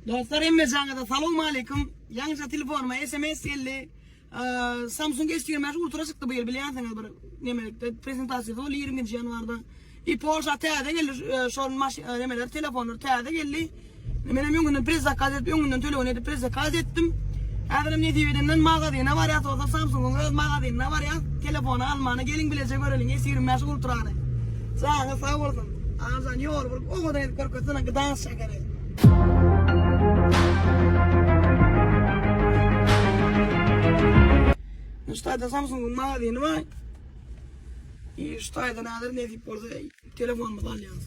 Dostlar hemmejaňyza salowmaleýkum. Ýaňyja telefonyma sms geldi. Samsung S25 Ultra çykdy bu ýyl bilýänsiňiz bir nemelikde prezentasiýasy boldy 20-nji ýanwarda. I Polşa täze geldi şol nemeler telefonlar täze geldi. Menem öňünden predzakaz edip öňünden tölegini edip predzakaz etdim. Häzirem nesip edenden magazyna barýas bolsa Samsungyň öz magazynyna barýas. Telefony almana geliň bileje göreliň S25 Ultrany. Janyňyz sag bolsun. Agjan ýoly bir owadan edip görkezsene gdans şekeri. Şu taýda Samsungyň magazyny bar. Şu taýdan häzir nesip bolsa telefonymyzy alýarys.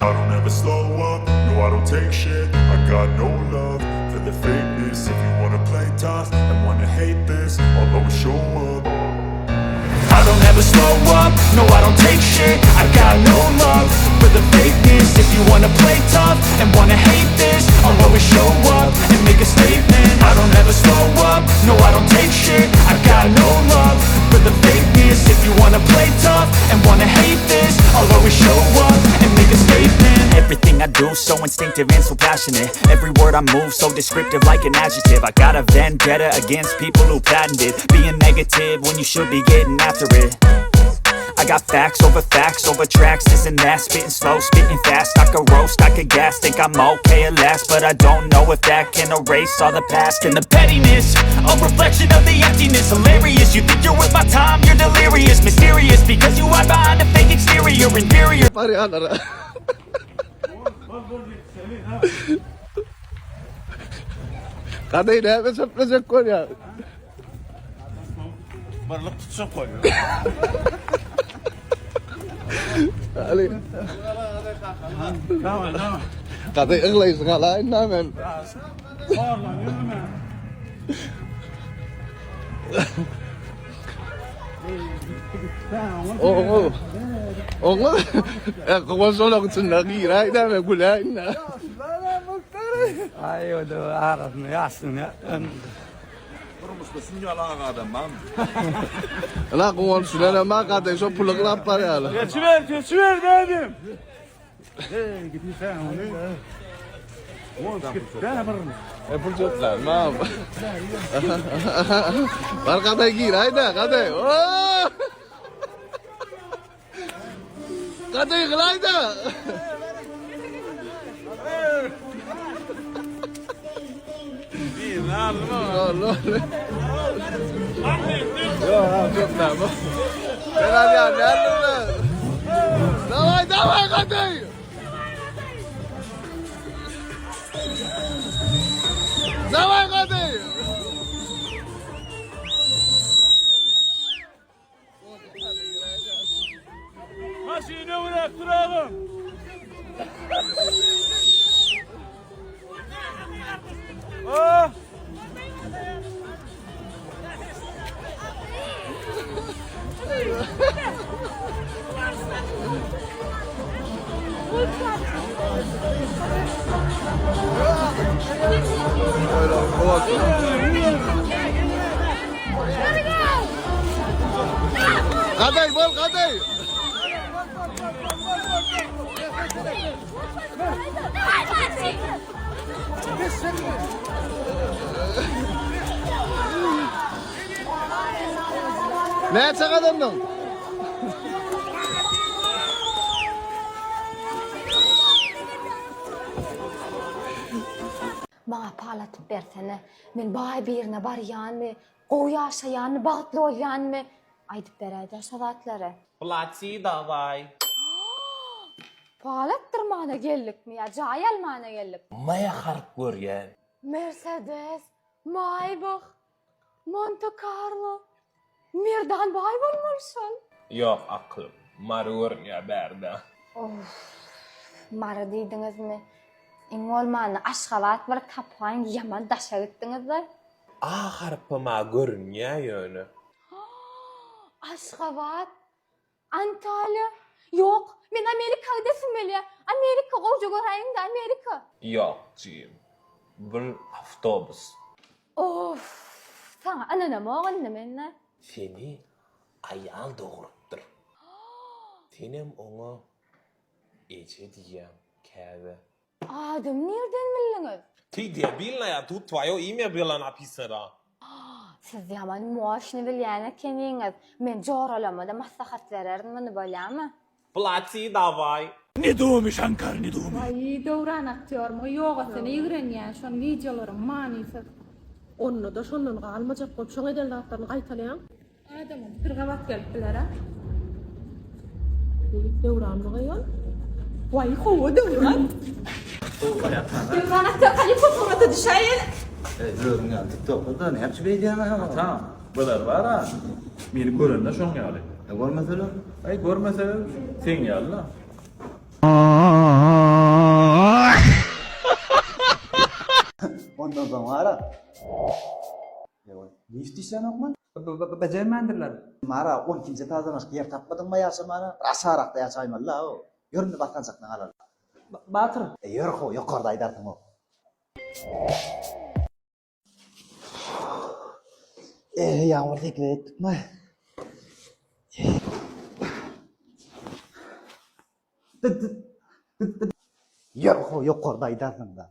I don't ever slow up, no I don't take shit I got no love for the fakeness If you wanna play tough and wanna hate this I'll always show up I don't ever slow up, no I don't take shit I got no love for the fakeness If you wanna play tough and wanna hate this I'll always show up and make a statement I don't ever slow up, no I don't take shit I got no love for the fakeness If you wanna play tough and wanna hate this I'll always show up and make a statement Everything I do so instinctive and so passionate Every word I move so descriptive like an adjective I got a vendetta against people who patented Being negative when you should be getting after it I got facts over facts over tracks, this and that Spitting slow, spitting fast, I could roast, I could gas Think I'm okay at last, but I don't know if that can erase all the past And the pettiness, a reflection of the emptiness Hilarious, you think you're worth my time, you're delirious Mysterious, because you hide behind a fake exterior Inferior Barýanlara. Gaday näme çöplejek bolýar? Birlik tutjak bolýar. Ali. Tamam, tamam. Gaday yglaýşyň alaýyn da men. Barlan ýürme. Oňa. Oňa. E, goşalak içinde giräý näme güläýin. Aý o da arasyny ýaşyny Durmuşda şun ýaly ak adam barmy? La guwanç bilen ma gaday şo puly ylap barýarlar. Geçiber, geçiber dedim. Hey, gitmişsen onu. Oğlum git, E pul çöpler, ma. Bar gaday gir, hayda gaday. Oo! Gaday gylayda. Allah. Yok, çöpler. Ben alýan, ýardymlar. Daway, daway gaday. Daway gaday. Maşyny öwräp duragym. Oh! Gaday bol gaday. Näçe gazandyň? Maňa pal atyp bersene. Men baý birine barýanmy, gowy ýaşaýanmy, bagtly bolýanmy? Aýdyp beräýdä şo zatlary. Plati daway. Pal atdyrmana geldikmi ýa jaý almana geldik? Maýa harp görýän. Mersedes, Maybach, Monte Carlo, Merdan baý bolmaly şol. Ýok aklym. Mary görünýär bärde. Off. Mary diýdiňizmi? Iň bolmanda Aşgabat bir tapaýyň ýaman daşa gitdiňizle. A harpy-ma görünýär ýöne. Aşgabat Antalýa. Ýok, men Amerika gidesim gelýär. Amerika gowja göräýiň-dä, Amerika. Ýok, jigim. Bul awtobus. Off, saňa ynanamok indi men-ä. Seni aýal dogrupdyr. Senem oňa eje diýýäň, käbe. Adymy nirden bildiňiz? Ty debilnaýa tut twoýo imýa byla napisana. Siz ýaman moşny bilýän ekeniňiz. Men joralamada maslahat bererin muny bolýamy? Plati daway. Aý Döwran aktýormy ýoga seni ýigrenýän şon wideolaryň manysyz. Onda-da şondan galmajak bolup şoň eden zatlaryny gaýtalaýaň. Adamyň pikiri gabat gelip biler-ä. Uý, Döwranmy gyýan? Waý, hawa, Döwran. Döwran aktýor haly fotosurata düşäýeli. Eý, özüň ýaly tiktokda-da näme üçin beýdýäň-ä? Atam, bular bar-a, meni görende şoň ýaly. E, görmeseler? Eý, görmeseler, seň ýaly-la. Ondan soň bar-a. Lift işlänokmy? Bejermändirler. Mara, on ikinji etaždan başga ýer tapmadyňmy ýaşamana? Bir aşagrakda ýaşaýmaly-la, ho. Ýör indi basgançakdan alaly. Batyr. E, ýör ho, ýokarda aýdarsyň ho. E, ýagmyr sekize ýetdikmi? Ýör ho, ýokarda aýdarsyň-da.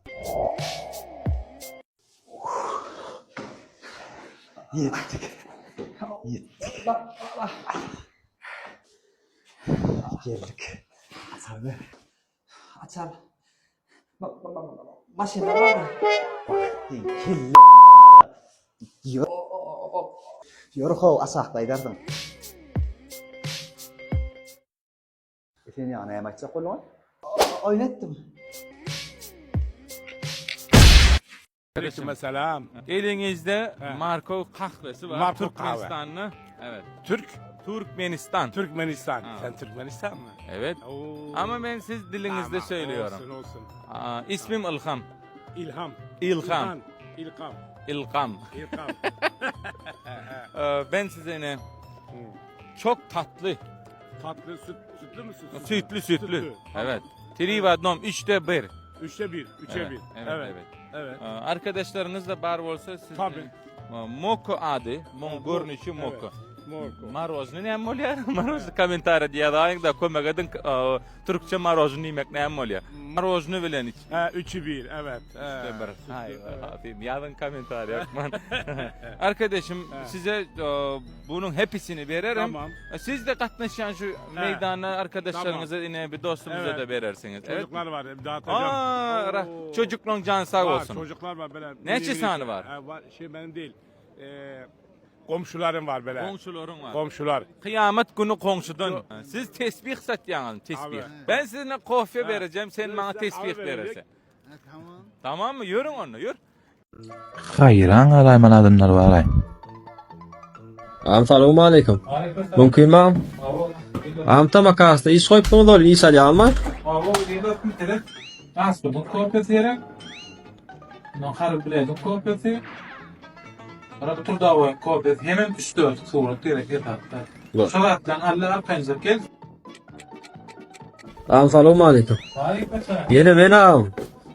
Ýetdik. Ýetdik. Geldik. Açar ber. Açar. Maşynda bar. Sen kelle bar. Ýör. Ýör how aşakda aýdarsyň. E sen ýaňy näme aýtjak bolduň? Oýun etdim. Aleykümselam. Elinizde Markow kahvesi var. Markov Türkmenistanlı. Evet. Türk? Türkmenistan. Türkmenistan. Ha. Sen Türkmenistan mı? Evet. Oo. Ama ben siz dilinizde Tamam, söylüyorum. Olsun olsun. Aa, ismim İlham. İlham. İlham. İlham. İlham. İlham. Ee, ben size ne? Çok tatlı. Tatlı süt, sütlü mü sütsüz? Sütlü sütlü. Evet. Tri v odnom. Üçte bir. Üçte bir. Üçe Evet, bir. Evet, Evet. evet. Evet. Ee, Arkadaşlarınız da bar olsa siz Tabii. Moko adı. Mon görünüşü Moko. Morko. Marojny näme bolýar? Marojny kommentariýa diýýär da kömek ediň. E, Türkçe marojny diýmek näme bolýar? Marojny bilen iç. Ha, üçü bir. Evet. Üçte Ha, bir. sütlü, Hay, evet. abim yazın kommentariýa hökman. Arkadaşım size e, bunun hepsini veririm. Tamam. E, Siz de gatnaşýan şu meýdana arkadaşlaryňyza ine bir dostumuza Evet. da berersiniz. Evet. Çocuklar var. Dağıtacağım. Aa, ra- Oo. çocukların canı sağ Var, olsun. Çocuklar var böyle. Neçe Mini- sany var? Ha, var? Şey benim değil. Ee, komşularım var böyle. Komşularım var. Komşular. Kıyamet günü komşudan. Siz tesbih satýaňyz, tesbih. Abi. Ben size kofe Ha. vereceğim, sen bana Size tesbih kahve verecek. verersin. Tamam. Tamam mı? Yürün onunla, yür. Haýran galaýmaly adamlar baraý. Agam salowmaleýkim. Mümkin agam? Agam tamakasda iş goýupsyňyz ol iş alýarmy? Hawa, diýip bitirip, pasportyň kopiýasy gerek. Ondan harby biletiň kopiýasy. Sonra trudowoýyň kopiýasy, hemem 3-4 surat gerek esasda. Şo zatlaryň allar arkaýynjak gel. Agam salowmaleýkim. Ýene men agam.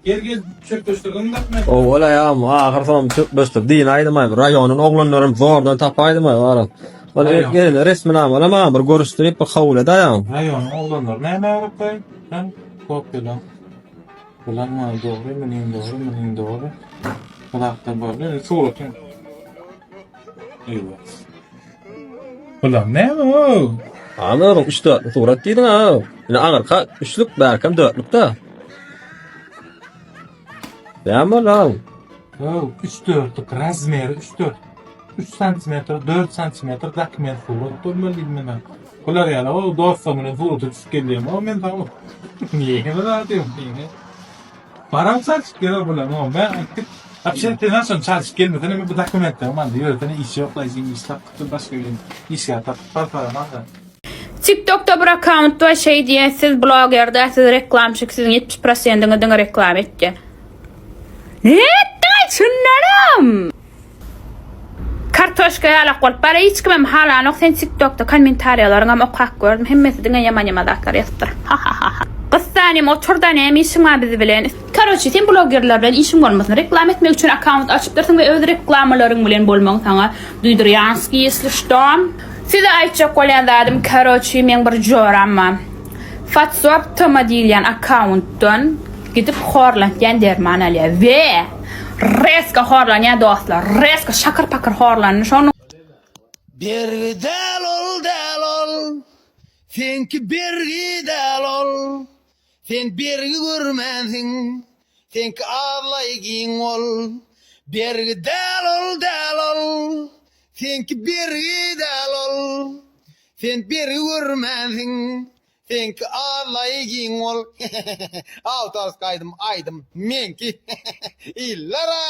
Gel gel çökleşdirdiň dokument. Owal agam ahyr soň çökleşdir diýin aýdymaý raýonyň oglanlarym zordan tapaýdymaý baram. Ol gelene resminamalam agam bir görüşdirip bir kabul et agam. Raýonyň oglanlary näme öwretdi? Sen kopýalaň. Bular maňa dogry, meniň dogry, meniň dogry. Bu zatlar boldy. Indi suratyň. Eýwa. Bular näme o? Agam üç dörtlük surat diýdiň agam. Indi aňyrka üçlük bärkem dörtlük-de. Näme boldy agam? Öw, üç dörtlük razmeri üç dört. 3 santimetr, 4 santimetr dokument surat bolmaly diýdim men. Bular ýaly o dostum bilen surata düşüp gelýän. O men saňa niýe zat diýdim. Baram çalşyp geler bular. O men aýtdyk. Apşen sen şony çalşyp gelmesene men bu dokumentleri man ýöresene iş ýok la işiň iş tapyp başga bir işgär tapyp barsaram anda. TikTokda bir akkaunt bar şeý diýýär siz bloger däl siz reklamçyk siziň 70 prosendiňiz diňe reklama etýär. Ne etdiňaý şundanam. Kartoşka ýalak bolup bar hiç kimem halanok sen tiktokda kommentariýalaryňam okap gördüm hemmesi diňe ýaman ýaman zatlar ýazypdyr hahahaha. Gyssanym oturda näme işiň bar biz bilen. Karoçi sen blogerler bilen işiň bolmasyn reklama etmek üçin akkaunt açypdyrsyň we öz reklamalaryň bilen bolmagyň saňa duýdurýanski ýesli şto. Size aýtjak bolýan zadym karoçi meň bir joram bar. Fatsop tm diýilýän akkauntdan. Gidip horlantýan derman alýar we reska horlanýar dostlar. Reska şakyr pakyr horlandy. Şonuň Bergi däl ol däl ol Seňki bergi däl ol Sen bergi görmänsiň Seňki azlaý giň ol Bergi däl ol däl ol Seňki bergi däl ol Sen bergi görmänsiň Seňki azlaý giň ol Awtorski aýdym aýdym meňki Iller-ä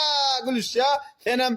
gülüşýä senem.